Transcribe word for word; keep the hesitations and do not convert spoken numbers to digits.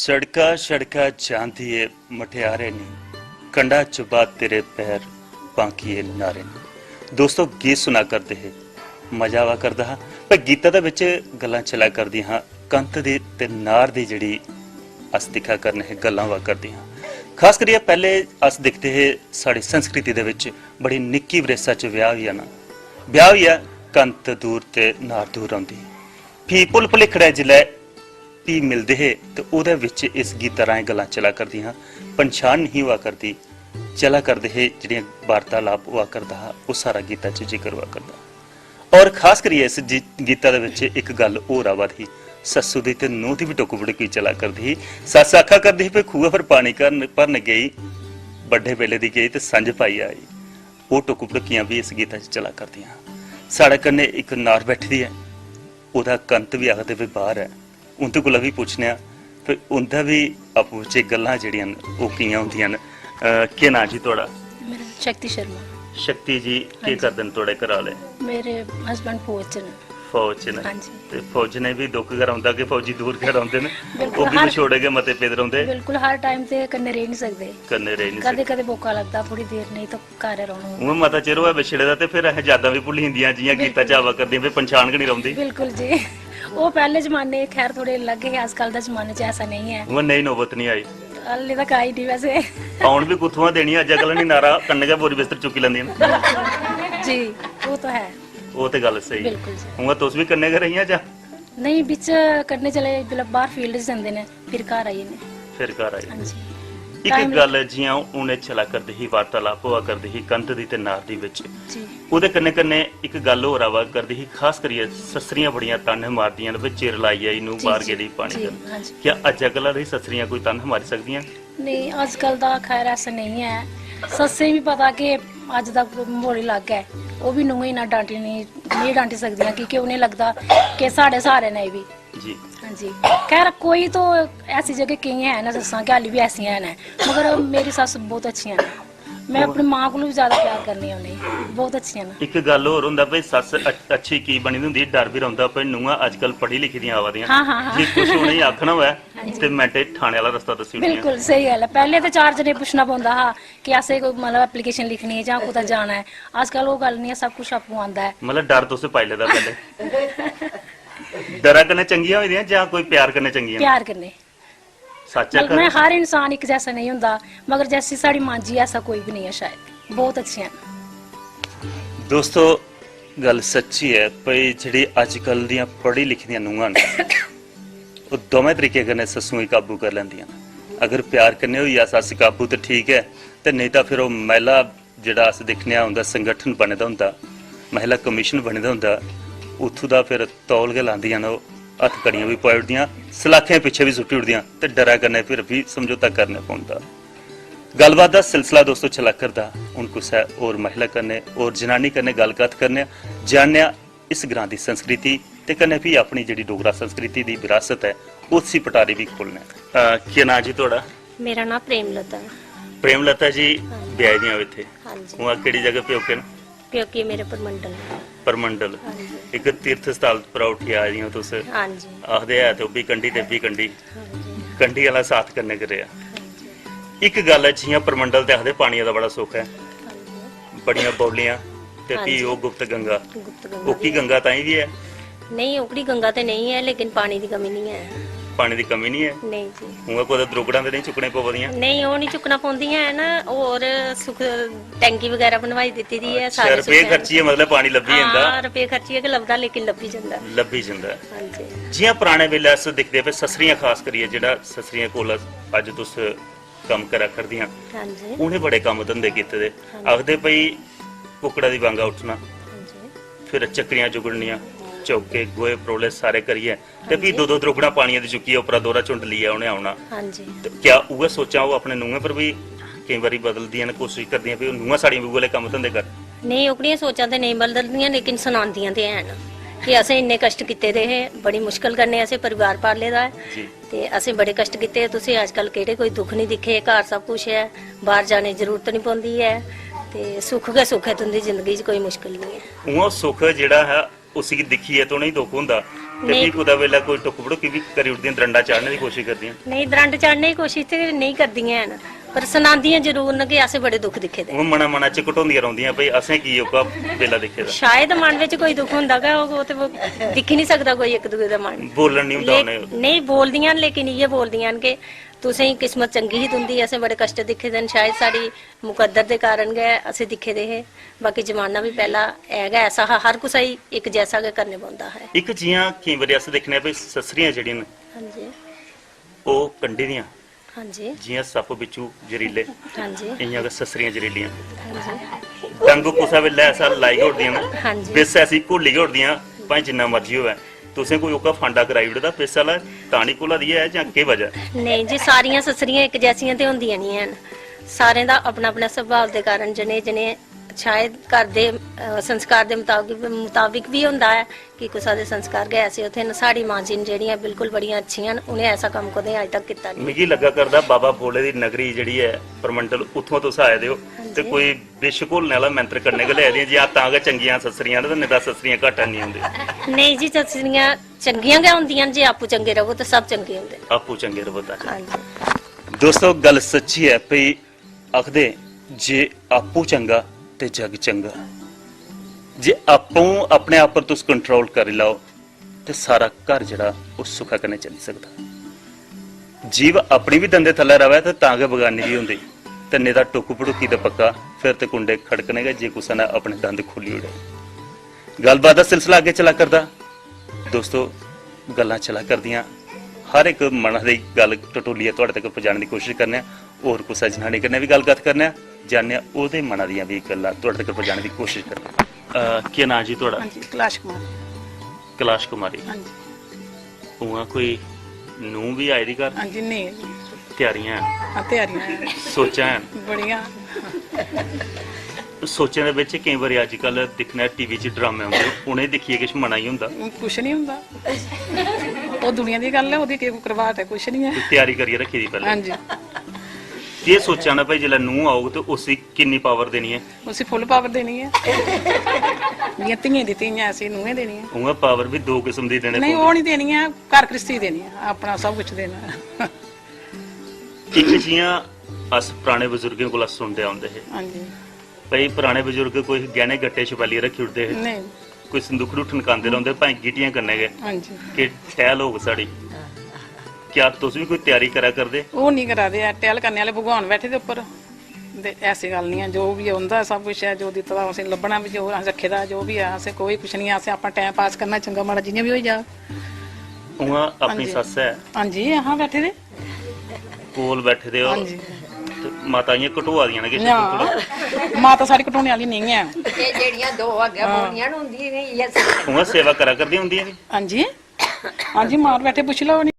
सड़का सड़का जांदी ए मटियारे नी, कंडा चुबा तेरे पैर बांकी ए नारे नी। दोस्तो, गीत सुना करदे हे, मजा आवा करदा हा। पर गीता दे बिच गल्लां चला करदियां हां कंत दी ते नार दी, जेह्ड़ी अस दिक्खा करने हे, गल्लां होआ करदियां हां। खास करियै पैह्ले अस दिखदे हे, साढ़ी संस्कृति दे बिच बड़ी निक्की बरेसा च ब्याह होई जाना। ब्याह होइयै कंत दूर ते नार दूर रौंह्दी ही। फ्ही भुल भुलिखड़ै जिसलै फ्ही मिलदे हे ते ओह्दे बिच इस गीता राहें गल्लां चला करदियां हां। पंछान नहीं होआ करदी, चला करदे हे, जेह्ड़ियां वार्तालाप होआ करदा हा, ओह् सारा गीता च जिक्र होआ करदा। और खास करियै इस जी-, गीता दे बिच इक गल्ल होर आवा दी ही, सस्सू दी ते नूंह दी बी टुक्क बड़की चला करदी ही। सस्स आखा करदी ही, "भई खूहै पर पानी घरन-, भरन गेई, बड्डे बेले दी गेई ते संझ पाई आई।" ओह् टुक्क बड़कियां बी इस गीता च चला करदियां। साढ़े कन्नै इक नार बैठी दी ऐ, ओह्दा कंत बी आखदे बी बाहर ऐ। उं'दे कोला बी पुच्छने आं, ते उं'दा बी आपूं बिच्चें गल्लां जेह्ड़ियां न, ओह् कि'यां होंदियां न। अ, केह् नांऽ जी थुआढ़ा? मेरा शक्ति शर्मा। शक्ति जी, केह् हां जी। करदे न थुआढ़े घरै आह्ले? मेरे हस्बैंड फौज च न। फौज च न। हां जी। ते फौज ने बी दुख गै रौंह्दा कि फौजी दूर गै रौंह्दे न। बिल्कुल, ओह् बी हर विछोड़े गै मते पेदे रौंह्दे। बिल्कुल, हर टाइम ते कन्नै रेही निं सकदे। कन्नै रेही निं कदें सकदे। कदें मौका लगदा, थोह्ड़ी देर नेईं तां घर रौह्ना। उ'आं मता चिर होऐ बिछड़े दा ते फिर असें यादां बी भुल्ली जंदियां, जि'यां गीता च बिल्कुल। आवा करदियां, फिर पंछान गै निं रौंह्दी। बिल्कुल जी। ओह् पैह्ले जमाने खैर थोह्ड़े अलग हे, अजकल दा जमाना च ऐसा नेईं ऐ। उ'आं नेही नौबत निं आई। हाल्ली तक आई निं वैसे। औन बी कुत्थुआं देनी, अज्जकल निं नारा कन्नै गै बोरी बिस्तर चुक्की लैंदियां न। जी, ओह् तो है। ओह् ते गल्ल स्हेई ऐ। बिल्कुल जी। उ'आं तुस बी कन्नै गै रेहियां जां? नेईं, बिच कन्नै चले, जिसलै बाह्र फील्ड च जंदे न, फिर घर आई जन्ने। फिर घर आई जन्ने। हां जी। इक टाइम गल्ल, जि'यां हून एह् चला करदी ही, वार्तालाप होआ करदी ही कंत दी ते नार दी बिच। जी। ओह्दे कन्नै कन्नै इक गल्ल होर आवा करदी ही, खास करियै सस्सरियां बड़ियां तान्ने मारदियां न, "बे चिर लाई आई, नूं जी, बाह्र जी, गेदी पानी जी, करन।" हां जी। क्या अज्जकल आह्ली सस्सरियां कोई तान्ने मारी सकदियां? नेईं, अजकल दा खैर ऐसा नेईं ऐ। सस्सें गी बी पता कि अज्ज दा म्हौल अलग ऐ, ओह् बी नूहें गी इन्ना डांटी नेईं, नेईं डांटी सकदियां, की के उ'नेंगी लगदा कि साढ़े स्हारे न एह् बी। जी। हां जी। खैर, कोई तो ऐसी जगह केईं हैन सस्सां कि हाली बी ऐसियां हैन, मगर मेरी सस्स बहुत अच्छियां न। में अपनी मां कोलू बी ज्यादा प्यार करनी आं उ'नेंगी, बहुत अच्छियां न। इक गल्ल होर होंदा भाई, सस्स अच-, अच्छी की बनी दी होंदी, डर बी रौंह्दा भाई नूहां अजकल पढ़ी लिखी दियां आवा दियां। हां, हां, हां। जे कुछ उ'नेंगी आखना होऐ हां जी। ते मैंटे ठाणे आह्ला रस्ता दस्सी ओड़दियां। बिल्कुल स्हेई गल्ल ऐ। पैह्ले ते चार जने पुच्छना पौंदा हा कि असें कोई, मतलब, एप्लीकेशन लिखनी ऐ जां कुतै जाना ऐ। अजकल ओह् गल्ल निं ऐ, सब कुछ आपूं आंदा ऐ। मतलब, डर तुसें पाई लेदा पैह्ले। डरा कन्नै चंगियां होई दियां जां कोई प्यार कन्नै चंगियां? प्यार कन्नै। सच्च मतलब, आखा में दे? हर इंसान इक जैसा नेईं होंदा, मगर जैसी साढ़ी मां जी, ऐसा कोई बी नेईं ऐ शायद। बहुत अच्छियां न। दोस्तो, गल्ल सच्ची ऐ भाई, जेह्ड़ी अजकल दियां पढ़ी लिखी दियां नूहां न, ओह् दोवें तरीके कन्नै सस्सुएं गी काबू करी लैंदियां न। अगर प्यार कन्नै होई जा सस्स काबू ते ठीक ऐ, ते नेईं तां फिर ओह् महिला, जेह्ड़ा अस दिक्खने आं उं'दा संगठन बने दा होंदा, महिला कमीशन बने दा होंदा, उत्थूं दा फिर तौल गै लांदियां न, ओह् हत्थकड़ियां बी पाई ओड़दियां, सलाखें पिच्छें बी सुट्टी ओड़दियां ते डरै कन्नै फिर बी समझौता करना पौंदा। गल्लबात दा सिलसिला दोस्तो चला करदा, हून कुसै होर महिला कन्नै, होर जनानी कन्नै गल्ल कत्थ करने आं, जानने आं इस ग्रां दी संस्कृति ते कन्नै फ्ही अपनी जेह्ड़ी डोगरा संस्कृति दी विरासत ऐ, उसी पटारी बी खोलने आं। अ, केह् नांऽ जी थुआढ़ा? मेरा नांऽ प्रेमलता। प्रेमलता जी, हां जी। ब्याही दियां ओ इत्थै? हां जी। उ'आं केह्ड़ी जगह प्योके न? प्योके मेरे परमंडल। परमंडल। हां जी। इक तीर्थ स्थल परा उट्ठी आए दियां तुस। हां जी। आखदे ऐ ते ओह् बी कंढी ते बी कंढी। हां जी। कंढी आह्ला साथ कन्नै गै रेहा। हां जी। इक गल्ल ऐ, जि'यां परमंडल ते आखदे पानियै दा बड़ा सुख ऐ। हां जी। बड़ियां बौलियां ते हां फ्ही जी। ओह् गुप्त गंगा। गुप्त गंगा ओह्की बी ऐ। गंगा ताईं बी ऐ? नेईं, ओह्कड़ी गंगा ते नेईं ऐ, लेकिन पानी दी कमी निं ऐ। पानी दी कमी निं ऐ? नेईं जी। उ'आं कुतै द्रुगड़ां ते नेईं चुक्कने पवा दियां? नेईं, ओह् निं चुक्कना पौंदियां हैन। होर सुख, टैंकी बगैरा बनवाई दित्ती दी ऐ, अच्छा, सारी रपेऽ सुविधां। खर्चियै मतलब पानी लब्भी जंदा? हां, रपेऽ खर्चियै गै लभदा, लेकिन लब्भी जंदा। लब्भी जंदा। हां जी। जि'यां पराने बेल्लै अस दिखदे पे, सस्सरियां खास करियै, जेह्ड़ा सस्सरियें कोल अज्ज तुस कम्म करा करदियां, हां जी। उ'नें बड़े कम्म धंधे कीते दे। हां जी। आखदे भई कुक्कड़ा दी बांगा उट्ठना, हां जी। फिर चक्करियां जुगड़नियां, चौके, गोहे, परोले सारे करियै, ते हां फ्ही जी। दो दो द्रुगड़ां पानियै दी चुक्कियै उप्परा दोह्रा झुंड लेइयै उ'नें औना। हां जी। ते क्या उ'ऐ सोचां ओह् अपने नूहें पर बी केईं बारी बदलदियां न, कोशश करदियां भई ओह् नूहां साढ़ियां बी उ'ऐ लेह् कम्म धंधे करन? नेईं, ओह्कड़ियां सोचां ते नेईं बदलदियां, लेकिन सनांदियां ते हैन कि असें इन्ने कश्ट कीते दे हे, बड़ी मुश्कल कन्नै असें परिवार पाले दा ऐ। जी। ते असें बड़े कश्ट कीते, तुसें अजकल केह्ड़े कोई दुख निं दिक्खे, घर सब कुछ ऐ, बाह्र जाने दी जरूरत निं पौंदी ऐ, ते सुख गै सुख ऐ, तुं'दी जिंदगी च कोई मुश्कल निं ऐ। उ'आं सुख जेह्ड़ा ऐ, उसी दिक्खियै ते उ'नेंगी दुख होंदा, ते नेईं। फ्ही कुतै बेल्लै कोई टुक्क भड़ुक्की बी करी ओड़दियां, दरंडा चाढ़ने दी कोशश करदियां। नेईं, दरंड चाढ़ने दी कोशश ते नेईं करदियां हैन, पर सनांदियां जरूर न कि असें बड़े दुख दिक्खे दे। ओह् मना मना च घटोंदियां रौंह्दियां, भई असें की ओह्का बेल्ला दिक्खे दा। शायद मन बिच कोई दुख होंदा गै होग, ओह् ते ओह् दिक्खी निं सकदा कोई इक दूए दा मन। बोलन निं होंदा ले-, उ'नें। नेईं बोलदियां न, लेकिन इ'यै बोलदियां न कि तुसें गी किस्मत चंगी ही तुं'दी, असें बड़े कश्ट दिक्खे दे न, शायद साढ़ी मुकद्दर दे कारण गै असें दिक्खे दे हे। बाकी जमाना बी पैह्ला ऐ गै ऐसा हा, हर कुसै गी इक जैसा गै करने पौंदा हा। इक जि'यां केईं बारी अस दिक्खने आं भई सस्सरियां जेह्ड़ियां न, हां जी। ओह् कंढी दियां, हां जी। जि'यां सप्प बिच्चू जरीले, हां जी। इ'यां गै सस्सरियां जरीलियां। हां जी। डंग कुसै बेल्लै ऐसा लाई गै ओड़दियां न, हां जी। बिस ऐसी घोली गै ओड़दियां, भाएं जिन्ना मर्जी होऐ। तुसें कोई ओह्का फांडा कराई ओड़े दा, पिस्सै आह्ला तां निं घोला दी ऐ जां केह् वजह? नेईं जी, सारियां सस्सरियां इक जैसियां ते होंदियां निं हैन। सारें दा अपना-अपना सुभाऽ दे कारण जनेह्-जनेह् शायद घर दे, अ, संस्कार दे मताबक, मताबक बी होंदा ऐ कि कुसै दे संस्कार गै ऐसे होंदे न। साढ़ी मां जी न जेह्ड़ियां बिल्कुल बड़ियां अच्छियां न, उ'नें ऐसा कम्म कदें अज्ज तक कीता निं। मिगी लग्गा करदा बाबा भोले दी नगरी जेह्ड़ी ऐ परमंडल, उत्थुआं तुस आए दे ओ, हां ते जी। कोई बिश घोलने आह्ला मंत्र कन्नै गै लेआए दियां, जे आ तां गै चंगियां सस्सरियां न, ते नेईं तां सस्सरियां घट्ट हैनी होंदे। नेईं जी, सस्सरियां चंगियां गै होंदियां न, जे आपूं चंगे र'वो ते सब चंगे होंदे। आपूं चंगे र'वो तां चंगे। हां जी। दोस्तो, गल्ल सच्ची ऐ भई, आखदे जे आपूं चंगा ते जग चंगा। जे आपूं अपने आप पर तुस कंट्रोल करी लैओ, ते सारा घर जेह्ड़ा ओह् सुखै कन्नै चली सकदा। जीभ अपनी बी दंदे थल्लै र'वै ते तां गै बगानी बी होंदी, ते नेईं तां टुक्क भड़ुक्की ते पक्का, फिर ते कुंडे खड़कने गै जे कुसै ने अपने दंद खोह्ल्ली ओड़े। गल्लबात दा सिलसिला अग्गें चला करदा। दोस्तो, गल्लां चला करदियां, हर इक मना दी गल्ल टटोलियै थुआढ़े तक पजाने दी कोशश करने आं। होर कुसै जनानी कन्नै बी गल्ल कत्थ करने आं, जानने आं ओह्दे मना दियां बी गल्लां थुआढ़े तक पजाने दी कोशश करने आं। अ, केह् नांऽ जी थुआढ़ा? हां जी, कैलाश कुमारी। कैलाश कुमारी। हां जी। उ'आं कोई नूंह् बी आई दी घर? हां जी, नेईं। त्यारियां हैन? हां, त्यारियां हैन। सोचां हैन? बड़ियां। सोचें दे बिच केईं बारी अज्जकल दिक्खने आं टीवी च ड्रामे औंदे, उ'नें दिक्खियै किश मना गी होंदा? कुछ निं होंदा। ओह् दुनिया दी गल्ल ऐ, ओह्दी केह् करवाट ऐ, कुछ निं ऐ। त्यारी करियै रक्खी दी पैह्लें? हां जी। केह् सोचा ना भाई, जिसलै नूंह् औग ते उसी किन्नी पावर देनी ऐ? उसी फुल पावर देनी ऐ। जि'यां धियें दित्ती, इ'यां असें नूहें देनी ऐ। उ'आं पावर बी दो किस्म दी देने नेईं, पौंदी। ओह् निं देनी ऐ, घर घ्रिस्ती देनी ऐ, अपना सब कुछ देना। इक जि'यां अस पराने बजुर्गें कोला सुनदे औंदे हे, हां जी। भाई पराने बजुर्ग कोई गैह्ने गट्टे छपैलियै रक्खी ओड़दे हे, नेईं। कोई संदूखड़ू ठनकांदे रौंह्दे, भाएं गीटियां कन्नै गै, हां जी। कि टैह्ल होग साढ़ी। क्या तुस बी कोई त्यारी करा करदे? ओह् निं करा दे ऐ, टैह्ल करने आह्ले भगवान बैठे दे उप्पर। ते ऐसी गल्ल निं ऐ, जो बी औंदा सब कुछ ऐ, जो दित्ते दा उसी लब्भना बी, जो असें रक्खे दा जो बी ऐ, असें कोई कुछ निं ऐ, असें अपना टैम पास करना चंगा माड़ा जि'यां बी होई जा। उ'आं अपनी हां जी। सस्स ऐ। हां जी, हां, बैठे दे। कोल बैठे दे ओ। हां जी। ते माता इ'यां घटोआ दियां न किश ना, थोह्ड़ा। माता साढ़ी घटोने आह्ली नेईं ऐ। एह् जेह्ड़ियां दो अग्गें हां। बौह्नियां न, उं'दी बी इ'यै स्थिति। उ'आं सेवा करा करदियां उं'दियां बी? हां जी। हां जी, मार बैठे, पुच्छी लैओ उ'नेंगी।